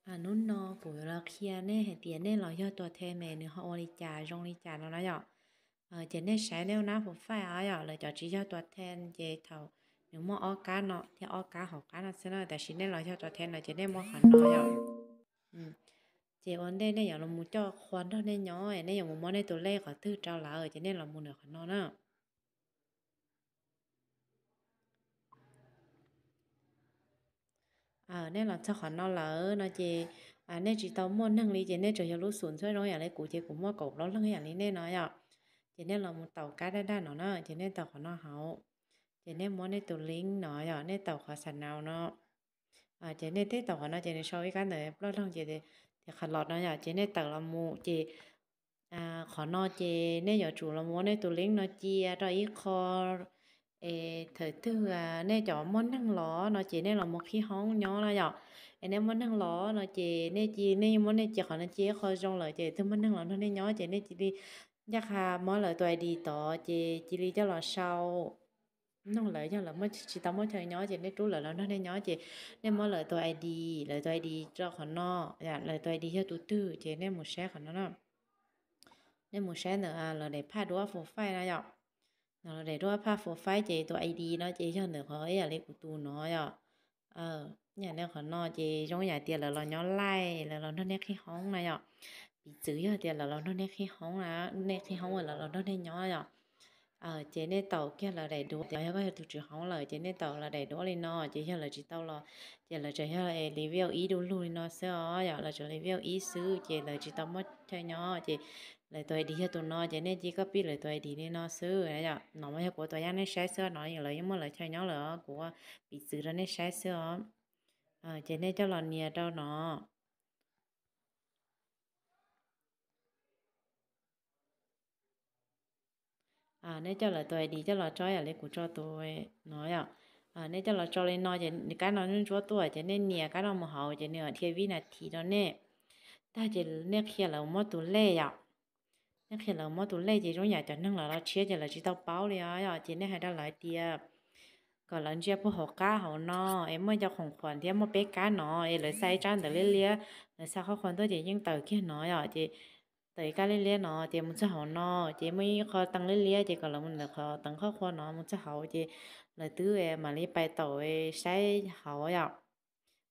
Hnub no kuv yuav los qhia nej hais tias nej los yog tuas then mas nws ho ua li cas zoo li cas no na yom. Ces nej saib nej ua nab fo faij os yom, lawv cov tsis yog tuas then ces thaum nws muaj ob kab no thiab ob kab hauv qab no xwb na, tab sis nej los yog tuas then no ces nej muab qhov no yom. Ces ua ntej nej yuav los mus coj qhua nrog nej nyob, nej yuav mus muab nej tus lej qhov twg rau lawv ces nej los mus ntawm qhov no na. Nej los txog qhov no lawm no ces nej tsis tau muaj neeg li ces nej tsuas yog lub xum ntxhuab zoo yam li kuv ces kuv muaj kaum plaub leeg yam li nej no yom. Ces nej los mus taus kab daj daj no na, ces nej taus qhov no hauv, ces nej muab nej tus link no yom, nej taus qhov xa nau no. Ces nej teb taus qhov no ces nws sau ib kab ntawv ploj loog ces tias qhov los no yom, ces nej tawm los mus ces qhov no ces nej yuav tsum los muab nej tus link no cia rau ib qho es thaum twg nej cov muaj neeg los no ces nej los mus qhib hoob nyob na yom. Es nej muaj neeg los no ces nej cia, nej muab nej cia qhov no cia ib qho zoo lawm ces twg muaj neeg los nrog nej nyob ces nej cia li ncaj qha muab lawv tus I D tod ces cia li coj los sau. Nug lawv, yog lawv tsis tau muaj chaw nyob ces nej rub lawv los nrog nej nyob ces nej muab lawv tus I D, lawv tus I D rau qhov no, lawv tus I D yog tus twg ces nej mus saib qhov no na. Nej mus saib ntawm lawv daim phaj duab fo faij no yom. Lawv daim duab phaj fo faij ces tus I D no ces yog ntawm qhov ib yam li kuv tus no yom. Yam li qhov no ces zoo yam tias lawv los nyob laij, lawv los nrog nej qhib hoob na yom. Piv txwv yog tias lawv los nrog nej qhib hoob na, nej qhib hoob lawv los nrog nej nyob yom. Ces nej taus kiag lawv daim duab, yog koj yog tus tswv hoob lawm ces nej taus lawv daim duab li no ces yog lawv tsis tau los ces lawv tseem yog level ib du lug li no xwb os yom, lawv tseem level ib xwb ces lawv tsis tau muaj chaw nyob ces lawv tus I D yog tus no ces nej cia copy lawv tus I D li no xwb yom. No mas yog kuv ua tuam yaj nej saib xwb no, lawv yeej muaj lawv chaw nyob lawm os, kuv ua piv txwv rau nej saib xwb os. Ces nej coj los nias rau no. Nej coj lawv tus I D coj los tso yam li kuv tso tus no yom. Nej coj los tso li no ces kab no ntsuab tuaj ces nej nias kab no mus hauv ces nws dhia vib nas this rau nej. Tag ces nej qhia lawv muab tus lej yom. Nej qhia lawv muab tus lej ces zoo yam cov neeg lawv los tshiab ces lawv tsis tau paub li os yom, ces nej hais rau lawv tias kom lawv ntsia puag hauv qab hauv no es muaj cov khoom khuam thiab muaj peb kab no es lawv xa ib tsab ntawv liab liab, lawv xa qhov qhua tuaj ces yeej tawm kiag no yom, ces tawm ib kab liab liab no ces mus txog hauv no ces muaj ib qho teev liab liab ces kom lawv mus ntawm qhov teev qhov qhua no mus txog hauv ces lawv twb mam li pais taus saib hauv yom.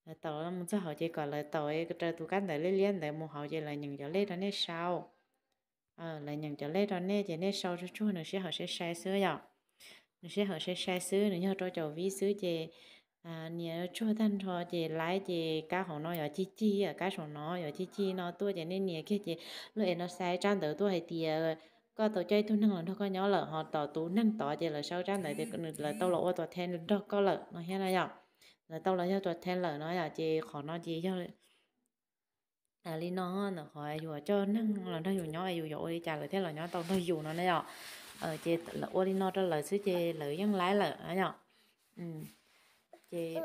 Lawv taus mus txog hauv ces kom lawv taus raws tus kab ntawv liab liab ntawd mus hauv ces lawv nyeem cov lej rau nej sau. Lawv nyeem cov lej rau nej ces nej sau tsuag tsuag, nws sij hawm sai sai xwb yom. Nws sij hawm sai sai xwb, nws yog rau caum vib xwb ces nias tsuag tag nrho ces laib ces kab hauv no yuav cig cig, kab saum no yuav cig cig no tuaj ces nej nias kiag ces lub es no xa tsab ntawv tuaj hais tias koj tau coj ib tug neeg los nrog koj nyob lawm, ho tom tus neeg tod ces lawv sau tsab ntawv tias lawv tau los ua tuam then nrog koj lawm no thiab na yom. Lawv tau los yog tuam then lawm no yom, ces qhov no ces yog li no, ntawm qhov yus coj neeg los nrog yus nyob es yus yuav ua li cas lawv thiaj los nyob tau nrog yus no na yom. Ces lawv ua li no rau lawv xwb ces lawv yeej laib lawm na yom. Ces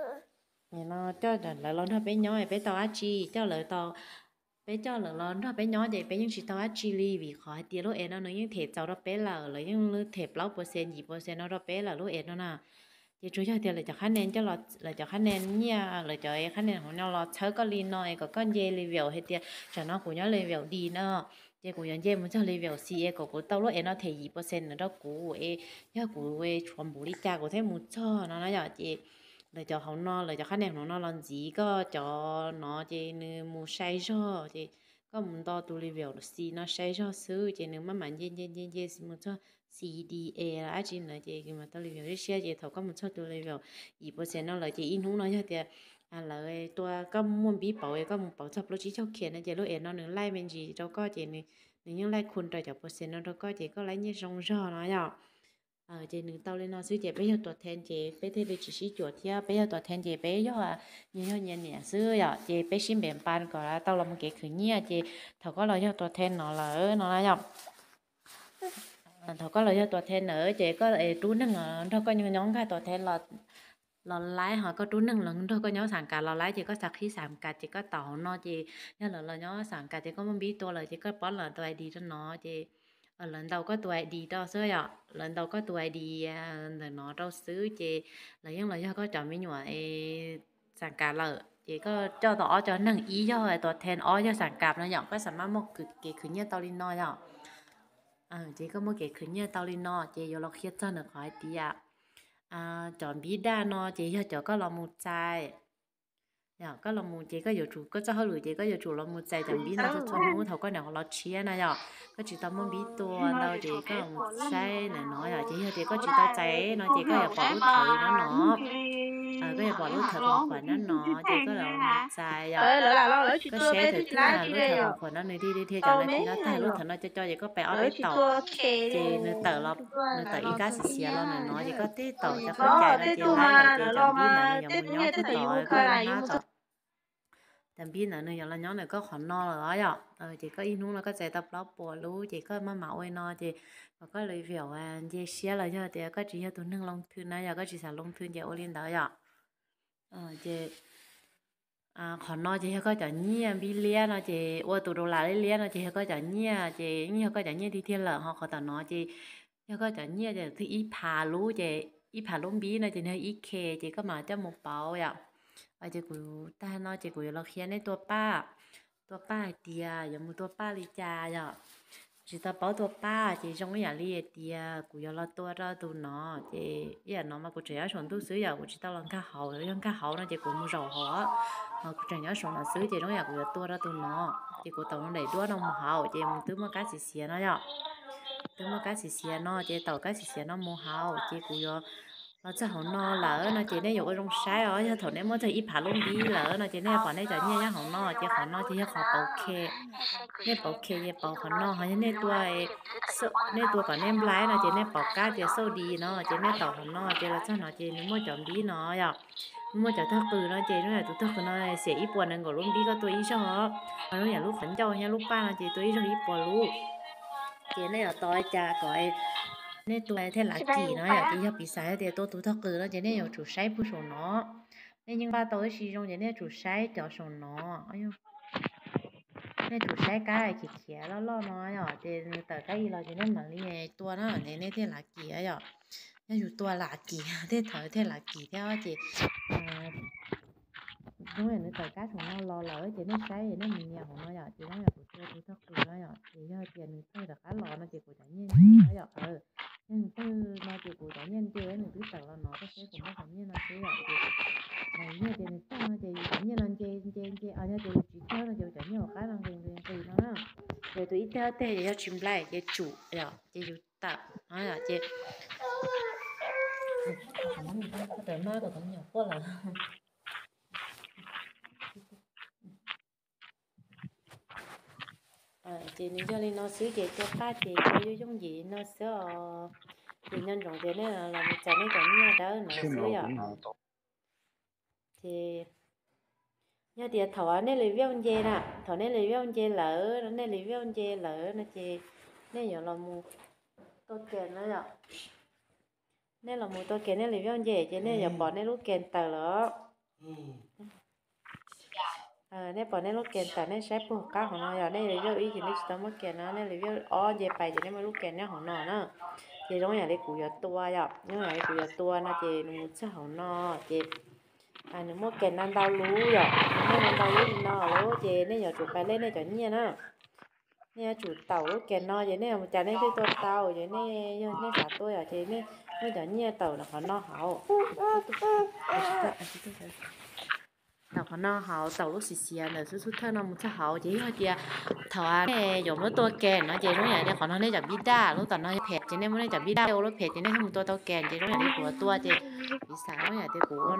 no coj lawv los nrog peb nyob es peb tau dab tsi, coj lawv tau, peb coj lawv los nrog peb nyob ces peb yeej tsis tau dab tsi li, vim qhov hais tias lub es no nws yeej them txaus rau peb lawm, lawv yeej them plaub percent yim percent no rau peb lawm lub es no na. Ces tsuas yog tias lawv cov qhab nen coj, lawv cov qhab nen nyiaj, lawv cov qhab nen hauv no los txhawb koj li no es kom koj nce level hais tias tsam no kuv nyob level D no, ces kuv yuav nce mus txog level C es kom kuv tau lub es no them yim percent no rau kuv es yog kuv tshuav npuv li cas kuv thiaj mus txog no na yom. Ces lawv cov hauv no, lawv cov qhab nen hauv no los ntxiv koj cov no ces nws mus sai zog, ces koj mus nto tus level C no sai zog xwb ces nws maj mam nce nce nce nce mus txog C D A los dab tsi ntawd ces nws mam tau level siab siab. Ces thaum koj mus txog tus level yim percent no lawm ces ib hnub no yog tias lawv tua koj muaj npib pauv es koj mus pauv txog plaub tsib caug kiag no ces lub es no nws laij me ntsis rau koj ces nws yeej laij khu rau cov percent no rau koj ces koj laij nyiaj zoo zog no yom. Ces nws tau li no xwb ces peb yog tuam then ces peb thiaj li tsis sib cuam thiab, peb yog tuam then ces peb yog nyias yog nyias niam xwb yom, ces peb sib npem npas kom tau los mus kev khwv nyiaj. Ces thaum koj los yog tuam then no lawm no na yom, thaum koj los yog tuam then lawm ces koj rub neeg los nrog koj nyob nkag tuam then los laib, ho koj rub neeg los nrog koj nyob xam kas los laib ces koj xav qhib xam kas ces koj taus hauv no ces yog lawv los nyob xam kas ces koj muaj npib tua lawm ces koj pab lawv tus I D rau no ces lawv ntaus koj tus I D rau xwb yom, lawv ntaus koj tus I D ntawm no rau xwb ces lawv yeej los yog koj cov me nyuam xam kas lawm. Ces koj coj tau ob cov neeg, ib yog tuam then, ob yog xas kas no yom, koj xav mas muaj kev khwv nyiaj tau li no yom. Ces koj muaj kev khwv nyiaj tau li no ces yuav los qhia txog nws qhov hais tias cov npib daj no ces yog cov koj los mus txais. Koj los mus ces koj yuav tsum, koj txoj hauj lwm ces koj yuav tsum los mus txais cov npib no txhua txhua hnub thaum koj niam los tshiab na yom. Koj tsis tau muaj npib tua ntau ces koj los mus saib ntawm no yom, ces yog tias koj tsis tau txais no ces koj yuav pom lub thawv no no. Koj yuav pom lub thawv khoom khuam no no ces koj los mus txais yom. Koj saib thaum twg lub thawv khoom khuam no nws dhia dhia cov no tag, lub thawv no co co ces koj pes ob peb taum ces nws tawm, nws tawm ib kab xiav xiav los ntawm no ces koj tib taum cov qhov cai no ces lawm ces cov npib ntawd nws yuav mus nyob tib taum koj hnab tom cov npib ntawd nws yuav los nyob ntawm koj qhov no lawm os yom. Ces koj ib hnub no koj txais tau plaub puas lub ces koj maj mam ua li no ces kom koj li vim nce siab los yog tias koj tsis yog tus neeg loo thwm na yom, koj tsis xav loo thwm ces ua li ntawd yom. Ces qhov no ces yog koj cov nyiaj npib liab no ces ua tus rau las liab liab no ces yog koj cov nyiaj ces yeej yog koj cov nyiaj tiag tiag lawm, ho qhov tom no ces yog koj cov nyiaj ces thwj ib phav lub ces ib phav lub npib no ces nws yog ib khe ces koj mam coj mus pauv yom. Ces kuv tag no ces kuv yuav los qhia nej tua paj, tua paj hais tias yuav mus tua paj li cas yom. Tsis tau paub tua paj ces zoo ib yam li hais tias kuv yuav los tua rau tus no ces ib yam no mas kuv tseem nyob saum ntuj xwb yom, kuv tsis tau los nkag hauv, yog nkag hauv no ces kuv mus zaum hauv, ho kuv tseem nyob saum no xwb ces zoo yam kuv yuav tua rau tus no ces kuv taum daim duab no mus hauv ces mus twb muaj kab xiav xiav no yom. Twb muaj kab xiav xiav no ces taum kab xiav xiav no mus hauv ces kuv yuav los txog hauv no lawm no ces nej yuav ua zoo saib os, yog thaum nej muab txog ib phav lub npib lawm no ces nej yuav pom nej cov nyiaj nyob hauv no ces qhov no ces yog qhov pauv khe. Nej pauv khe ces pauv qhov no, ho yog nej tua, nej tua kom nej nplaib no ces nej pauv kab tias xauj di no ces nej taum qhov no ces los txog no ces nws muaj cov npib no yom. Nws muaj cov tog qws no ces zoo yam tus tog qws no xiam ib puas nees nkaum lub npib koj tua ib zaug os. Ho zoo yam lub qhov ncauj thiab lub paj no ces tua ib zaug ib puas lub. Ces nej yuav tos li cas kom nej tua thiaj lav kim no yom, ces yog piv xam tias tua tus tog qws no ces nej yuav tsum saib puag saum no. Nej yeej npaj tau ib si zoo ces nej yuav tsum saib cov saum no. Nej tsum saib kab khiav khiav loj loj no yom, ces nws tawm kab ib los ces nej mam li tua na ces nej thiaj lav kim yom. Nyob yus tua lav kim thiaj thawv thiaj lav kim thiab ces zoo yam nws tawm kab saum no los lawm ces nej saib nej mus nyias hauv no yom, ces zoo yam kuv tua tus tog qws no yom, ces yog tias nws tawg rov qab los no ces kuv cov nyiaj nce no yom. Yog nws tawg no ces kuv cov nyiaj nce, nws twb tawm los no koj saib kuv muab cov nyiaj no xwb yom, ces yog tias nws tawg no ces yus cov nyiaj no nce nce nce, yog tias yus tsis tawg no ces yus cov nyiaj hauv qab no nqis nqis nqis no na. Ces tus ib teg ob teg ces yog tsis nplaim ces tsum yom, ces yus tawm no ces ces nws yog li no xwb ces tua paj ces tua yooj yooj yim no xwb os. Ces nco ntsoov tias nej los mus txais nej cov nyiaj dawb no xwb yom. Ces yog tias thaum nej level nce na, thaum nej level nce lawm, nej level nce lawm no ces nej yuav los mus tua kem no yom. Nej los mus tua kem nej level nce ces nej yuav pom nej lub kem tawm lawm. Nej pom nej lub kem tawm nej saib puag qab hauv no yom, nej level ib ces nej tsis tau muaj kem no, nej level ob nce pais ces nej muaj lub kem nyob hauv no na. Ces zoo yam li kuv yuav tua yom, zoo yam li kuv yuav tua no ces nws mus txog hauv no ces nws muaj kem na ntau lub yom, nws muaj na ntau lub li no lawm ces nej yuav tsum pais lej nej cov nyiaj na. Nej yuav tsum taum lub kem no ces nej mus cas nej thiaj tua tau ces nej yog nej xav tua yom ces nej muab cov nyiaj taum qhov no hauv. Taum qhov no hauv, taum lub xiav xiav ntawm xub xub thawj no mus txog hauv ces yog hais tias thaum nej yuav muab tua kem no ces zoo yam li qhov no nej cov npib daj lub tom no yog phem ces nej muab nej cov npib daj ua lub phem ces nej thiaj mus tua tau kem ces zoo yam li kuv tua ces piv xam zoo yam tias kuv ua no.